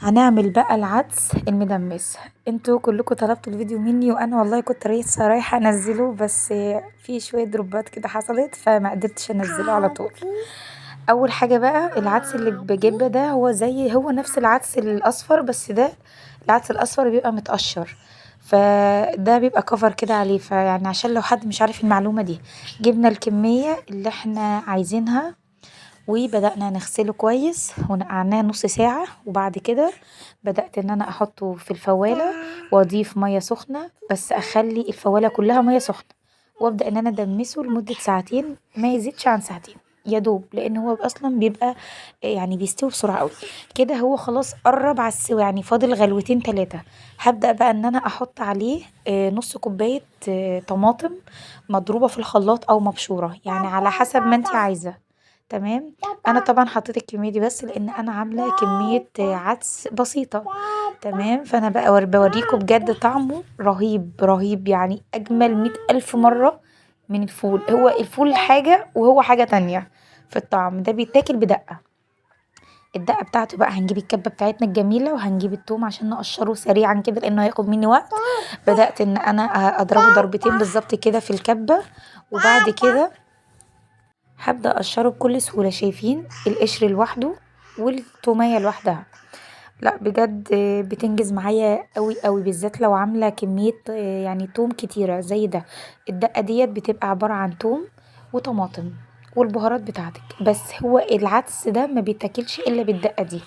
هنعمل بقى العدس المدمس. انتوا كلكم طلبتوا الفيديو مني وانا والله كنت لسه رايحة انزله، بس في شوية دروبات كده حصلت فما قدرتش انزله على طول. اول حاجة بقى العدس اللي بجبه ده هو زي هو نفس العدس الاصفر، بس ده العدس الاصفر بيبقى متقشر، فده بيبقى كفر كده عليه، فيعني عشان لو حد مش عارف المعلومة دي. جبنا الكمية اللي احنا عايزينها وبدأنا نغسله كويس ونقعناه نص ساعة، وبعد كده بدأت ان انا احطه في الفوالة واضيف مية سخنة، بس اخلي الفوالة كلها مية سخنة، وابدأ ان انا ادمسه لمدة ساعتين، ما يزيدش عن ساعتين يا دوب، لان هو اصلا بيبقى يعني بيستوي بسرعة قوي كده. هو خلاص قرب على السوا، يعني فاضل غلوتين تلاتة. هبدأ بقى ان انا احط عليه نص كوباية طماطم مضروبة في الخلاط او مبشورة، يعني على حسب ما انت عايزة. تمام، انا طبعا حطيت الكمية دي بس لان انا عاملة كمية عدس بسيطة. تمام، فانا بقى بوريكم بجد طعمه رهيب رهيب، يعني اجمل 100,000 مرة من الفول. هو الفول حاجة وهو حاجة تانية في الطعم. ده بيتاكل بدقة، الدقة بتاعته بقى هنجيب الكبة بتاعتنا الجميلة وهنجيب التوم عشان نقشره سريعا كده لانه هياخد مني وقت. بدأت ان انا اضربه ضربتين بالظبط كده في الكبة، وبعد كده هبدأ اقشره بكل سهولة. شايفين القشر لوحده والتومية لوحدها، لا بجد بتنجز معايا قوي قوي، بالذات لو عاملة كمية يعني توم كتيرة زي ده. الدقة ديت بتبقى عبارة عن توم وطماطم والبهارات بتاعتك، بس هو العدس ده ما بيتاكلش الا بالدقة دي.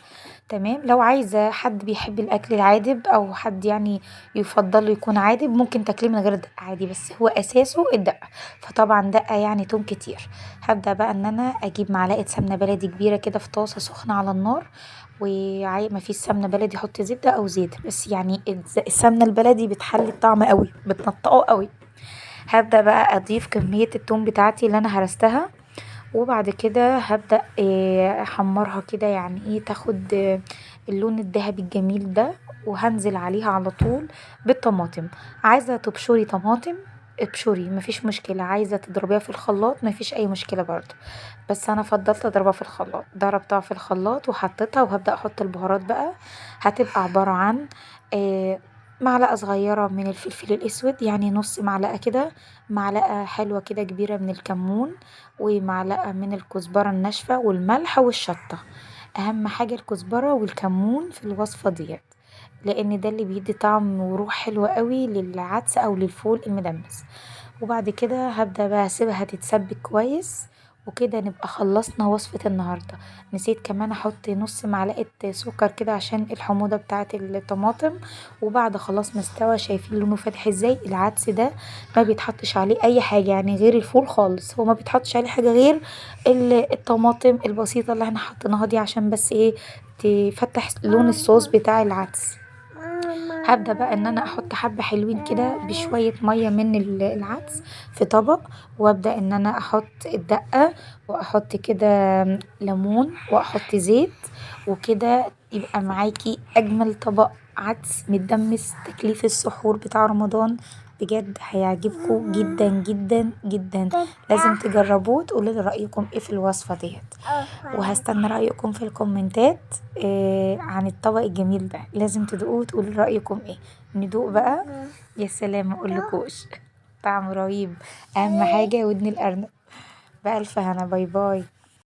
تمام، لو عايزة حد بيحب الاكل العادب او حد يعني يفضل يكون عادب ممكن تاكليه من غير دقة عادي، بس هو اساسه الدقة. فطبعا دقة يعني توم كتير. هبدأ بقى ان انا اجيب معلقة سمنة بلدي كبيرة كده في طاسة سخنة على النار، وما فيش سمنة بلدي حط زبدة او زيت، بس يعني السمنة البلدي بتحلي الطعم قوي، بتنطقه قوي. هبدأ بقى اضيف كمية التوم بتاعتي اللي انا هرستها، وبعد كده هبدأ احمرها كده، يعني ايه تاخد اللون الذهبي الجميل ده، وهنزل عليها على طول بالطماطم. عايزة تبشري طماطم ابشري مفيش مشكلة، عايزة تضربيها في الخلاط مفيش اي مشكلة برضو، بس انا فضلت اضربها في الخلاط. ضربتها في الخلاط وحطيتها، وهبدأ احط البهارات بقى. هتبقى عبارة عن معلقة صغيرة من الفلفل الاسود، يعني نص معلقة كده، معلقة حلوة كده كبيرة من الكمون، ومعلقة من الكزبرة الناشفة، والملح والشطة. اهم حاجة الكزبرة والكمون في الوصفة ديت، لان ده اللي بيدي طعم وروح حلوة قوي للعدس او للفول المدمس. وبعد كده هبدأ بقى اسيبها تتسبك كويس، وكده نبقى خلصنا وصفة النهاردة. نسيت كمان احط نص معلقة سكر كده عشان الحموضة بتاعة الطماطم. وبعد خلاص ما استوى، شايفين لونه فاتح ازاي؟ العدس ده ما بيتحطش عليه اي حاجة يعني غير الفول خالص، هو ما بيتحطش عليه حاجة غير الطماطم البسيطة اللي احنا حطيناها دي عشان بس ايه تفتح لون الصوص بتاع العدس. هبدأ بقى ان انا احط حبة حلوين كده بشوية مية من العدس في طبق، وابدأ ان انا احط الدقة، واحط كده ليمون، واحط زيت، وكده يبقى معاكي اجمل طبق عدس متدمس تاكليه في السحور بتاع رمضان. بجد هيعجبكم جدا جدا جدا، لازم تجربوه وتقولوا لي رأيكم ايه في الوصفة ديت، وهستنى رأيكم في الكومنتات عن الطبق الجميل ده. لازم تدوقوه وتقولوا لي رأيكم ايه. ندوق بقى، يا سلام ما اقولكوش طعم رهيب. اهم حاجة ودن الارنب. بألف هنا، bye bye.